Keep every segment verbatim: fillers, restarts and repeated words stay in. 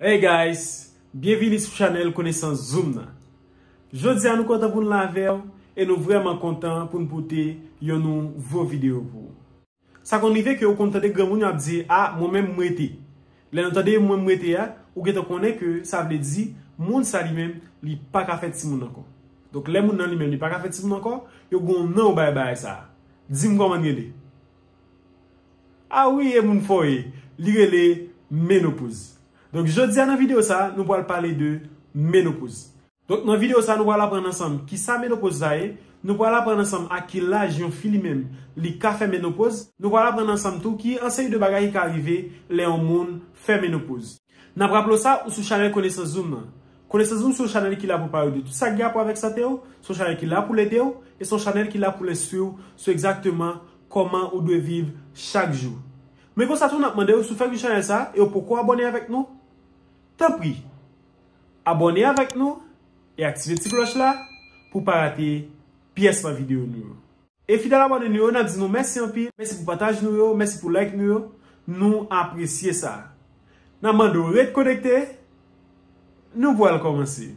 Hey guys, byenvini sou chanèl Konesans Zoom nan. Jodi a nou kontan pou n la avè w e nou vrèman kontan pou n pote yon nouvo videyo pou ou. Sa konn rive ke ou konn tande granmoun yo ap di, "A, mwen menm m rete." Lè nou tande mwen m rete a, ou gentan konnen ke sa vle di moun sa li menm li pa ka fè timoun ankò. Donk lè moun nan li menm li pa ka fè timoun ankò, yo gen yon non yo bay bagay sa. Di m kòman l rele. A wi, e moun fò ye. Li rele menopoz. Donk jodi a nan videyo sa, nou pral pale de menopoz. Donk nan videyo sa, nou pral aprann ansanm kisa menopoz la ye, nou pral aprann ansanm a ki laj yon fi li menm li ka fè menopoz, nou pral aprann ansanm tou ki an seri de bagay ki ka rive lè yon moun fè menopoz. N ap raple w sa, ou sou chanèl Konesans Zoom nan. Konesans Zoom se yon chanèl ki la pou pale w de tout sa ki gen rapò avèk sante w, se yon chanèl ki la pou l ede w, e se yon chanèl ki la pou l enstwi w sou egzakteman kòman ou dwe viv chak jou. Men konsa tou, n ap mande w, si w fèk jwenn chanèl sa e w poko abòne avèk nou, tanpri, abòne avèk nou e aktive ti klòch la pou w pa rate pyès nan videyo nou yo. E fidèl abòne nou yo, n ap di nou mèsi anpil, mèsi pou pataj nou yo, mèsi pou like nou yo, nou apresye sa. N ap mande w ret konekte, nou pral kòmanse.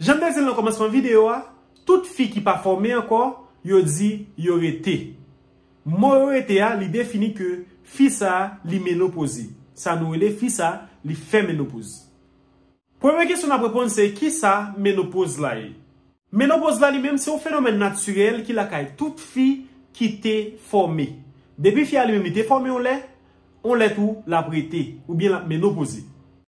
Jan m te di l nan kòmansman videyo a, tout fi ki pa fòme ankò, yo di yo rete. Mo yo rete a, li defini ke fi sa a, li menopoze. Sa nou rele fi sa a, li fè menopoz. Premye kesyon n ap reponn se, kisa menopoz la ye? Menopoz la li menm se yon fenomèn natirèl ki lakay tout fi ki te fòme. Depi fi a li menm li te fòme yon lè, yon lè tou l ap rete, oubyen l ap menopoze.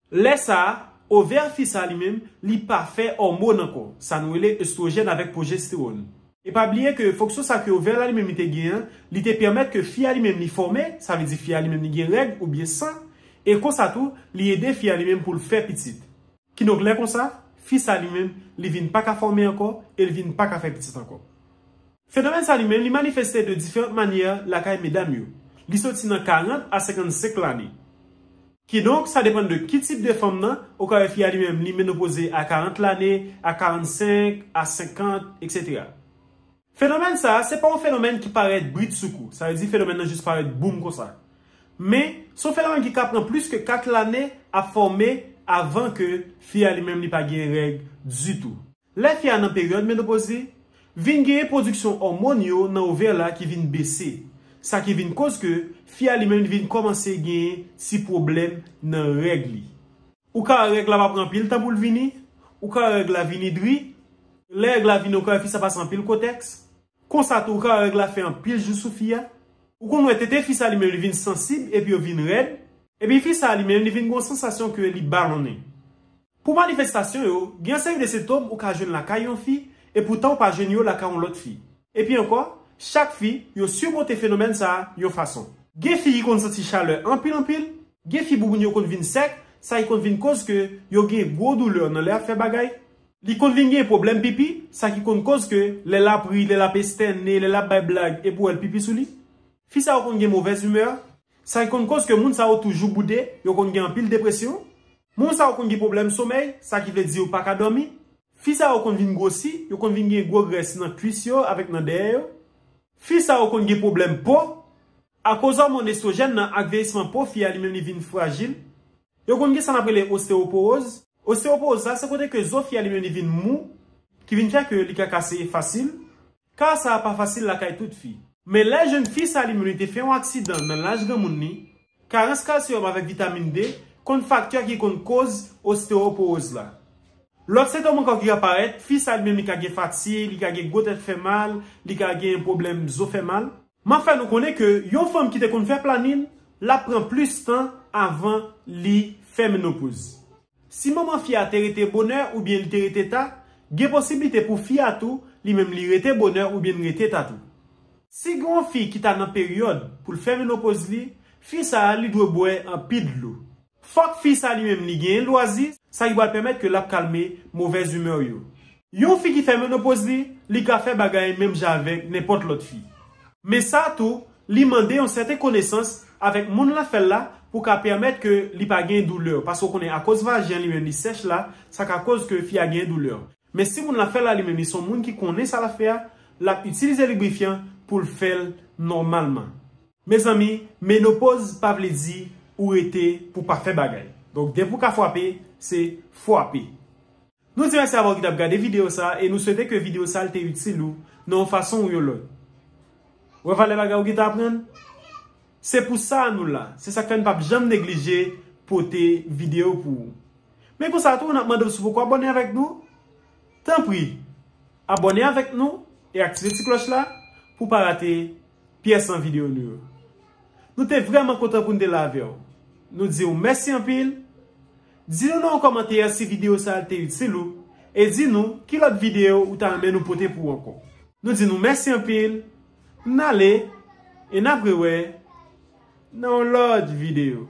Lè sa a, ovè fi sa li menm, li pa fè òmòn ankò, sa nou rele estwojèn avèk pwojestewòn. E pa bliye ke fonksyon sa ke ovè la li menm li te gen an, li te pèmèt ke fi a li menm li fòme, sa vle di fi a li menm li gen règ oubyen san, e konsa tou, li ede fi a li menm pou l fè pitit. Kidonk lè konsa, fi sa li menm, li vin pa ka fòme ankò, e li vin pa ka fè pitit ankò. Fenomèn sa li menm, li manifeste de diferan manyè lakay medam yo. Li soti nan karant a senkannsenk lane. Kidonk, sa depann de ki tip de fanm nan, ou ka wè fi a li menm, li menopoze a karant lane, a karannsenk, a senkant, etsetera. Fenomèn sa a, se pa yon fenomèn ki parèt bridsoukou, sa vle di fenomèn nan jis parèt boum konsa. Men, se yon fenomèn ki ka pran plis ke kat lane ap fòme avan ke fi a li menm li pa gen règ ditou. Lè fi a nan peryòd menopoz li, vin genyen pwodiksyon òmòn yo nan ovè la ki vin bese. Sa ki vin koz ke fi a li menm li vin kòmanse genyen ti pwoblèm nan règ li. Ou ka wè règ la pa pran anpil tan pou l vini, ou ka wè règ la vini dri, lè règ la vini ou ka wè fi sa pase anpil kotèks. Konsa tou ou ka wè règ la fè anpil jou sou fi a. Ou konn wè tete fi sa li menm li vin sansib epi yo vin rèd, epi fi sa li menm li vin gen yon sansasyon ke li balonnen. Pou manifestasyon yo, gen yon seri de sentòm ou ka jwenn lakay yon fi, epoutan ou pa jwenn yo lakay yon lòt fi. Epi ankò, chak fi, yo simonte fenomèn sa a yon fason. Gen fi ki konn santi chalè anpil anpil, gen fi bouboun yo konn vin sèk, sa ki konn vin koz ke yo gen gwo doulè nan lè y ap fè bagay. Li konn vin gen pwoblèm pipi, sa ki konn koz ke lè l ap ri, lè l ap estène, lè l ap bay blag, epi w wè l pipi sou li. Fi sa yo konn gen movèz imè, sa ki konn koz ke moun sa yo toujou boude, yo konn gen anpil depresyon. Moun sa yo konn gen pwoblèm somèy, sa ki vle di yo pa ka dòmi. Fi sa yo konn vin gwosi, yo konn vin gen gwo grès nan kwis yo avèk nan dèyè yo. Fi sa yo konn gen pwoblèm po. Akoz òmòn estwojèn nan ak vyeyisman po fi a li menm li vin frajil. Yo konn gen sa n ap rele osteyopowoz. Osteyopowoz la se kote ke zo fi a li menm li vin mou, ki vin fè ke li ka kase fasil. Ka sa a pa fasil lakay tout fi. Men lè jèn fi sa li menm li te fè yon aksidan nan laj granmoun li, karans kalsyòm avèk vitamin D konn faktè ki konn koz osteyopowoz la. Lòt sentòm ankò ki ka parèt, fi sa li menm li ka gen fatig, li ka gen gwo tèt fè mal, li ka gen pwoblèm zo fè mal. M ap fè nou konnen ke yon fanm ki te konn fè planin, l ap pran plis tan avan li fè menopoz. Si manman fi a te rete bonè oubyen li te rete ta, gen posiblite pou fi a tou, li menm li rete bonè oubyen li rete ta tou. Si gen yon fi ki ta nan peryòd pou l fè menopoz li, fi sa a li dwe bwè anpil dlo. Fòk fi sa li menm li genyen lwazi, sa ki pral pèmèt ke l ap kalme movèz imè yo. Yon fi ki fè menopoz li, li ka fè bagay menm jan avèk nenpòt lòt fi. Men sa tou, li mande yon sèten konesans avèk moun l ap fè l la pou ka pèmèt ke li pa gen doulè. Paske w konnen akoz vajen li menm li sèch la, sa ka koz ke fi a gen doulè. Men si moun la fè l la li menm, li se yon moun ki konnen sa l ap fè a, l ap itilize librifyan pou l fè l nòmalman. Mezanmi, menopoz pa vle di ou rete pou pa fè bagay. Donk, depi w ka frape, se frape. Nou di mèsi avè w ki t ap gade videyo sa a e nou swete ke videyo sa a te itil ou nan yon fason ou yon lòt. Ou wè valè bagay ou gentan aprann? Se pou sa nou la. Se sa k fè n p ap janm neglije pote videyo pou ou. Men konsa tou, n ap mande w si w poko abòne avèk nou, tanpri, abòne avèk nou e aktive ti klòch la pou w pa rate pyès nan videyo nou yo. Nou te vrèman kontan pou n te la avè w. Nou di w mèsi anpil. Di nou nan yon kòmantè si videyo sa a te itil ou e di nou ki lòt videyo ou ta renmen nou pote pou ou ankò. Nou di nou mèsi anpil. N ale e n ap rewè nan yon lòt videyo.